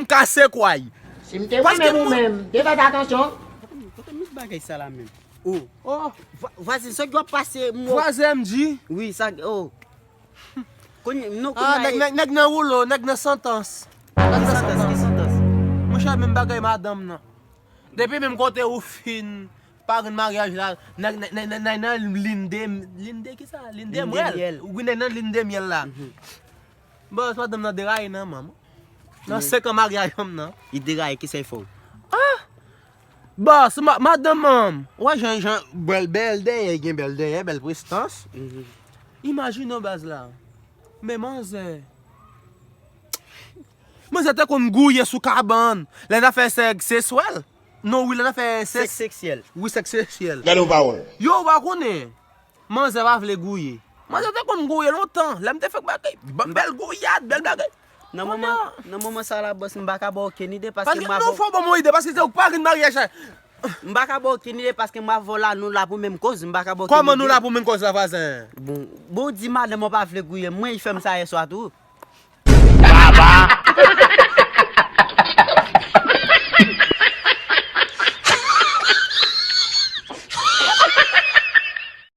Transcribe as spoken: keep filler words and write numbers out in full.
kase kway. Si m te renmen ou menm, te fè atansyon. Kote m met bagay sa la menm? Oh, Oh, vwa- vwazen, sa ki w ap pase m wè. Vwazen M G. Wi, sa, oh. Kounye, non, Ah, kounye nèg, nèg, nèg nan woulo, nèg nan santans. Nèg nan Ki santans, ki santans. santans? Monchè, menm bagay madanm nan. Depi menm kote ou fin pa gen maryaj la, nèg nèg- nèg- nèg- nèg nan lin de, lin de ki sa? Lin de Lin de mwèl. myèl. Ou gen nèg nan lin de myèl la. Bòs, madanm nan deraye nan manman. Nan senk an maryaj an nan. Li deraye, ki sa l fè w? Bòs, ma- madanm an, wè jan jan bèl bèl dèyè, gen bèl dèyè, bèl prestans. Imajine w baz la. Men manzè. Manzè te konn gouye sou kabann. Lè n a fè sèk seswèl. Non, wi, lè n a fè Sèk sèk. seksyèl. Wi, sèk seksyèl. Gade yon pawòl. Yo, ou pa konnen. Manzè pa vle gouye. Manzè te konn gouye lontan. Lè m te fèk bagay. Ban bèl gouyad, bèl bagay. Nan moman, nan moman sa la, bòs, m pa ka ba w okenn ide paske Paske m avè nou w. Fò ban mwen ide, paske se ou pa gen maryaj la. M pa ka ba w okenn ide paske m avè w la, nou la pou menm koz, m pa ka ba w okenn Kòman nou ide. La pou menm kòz la, vwazen? Bon, bon, w di madanm ou pa vle gouye, mwen, li fè m sa yè swa tou.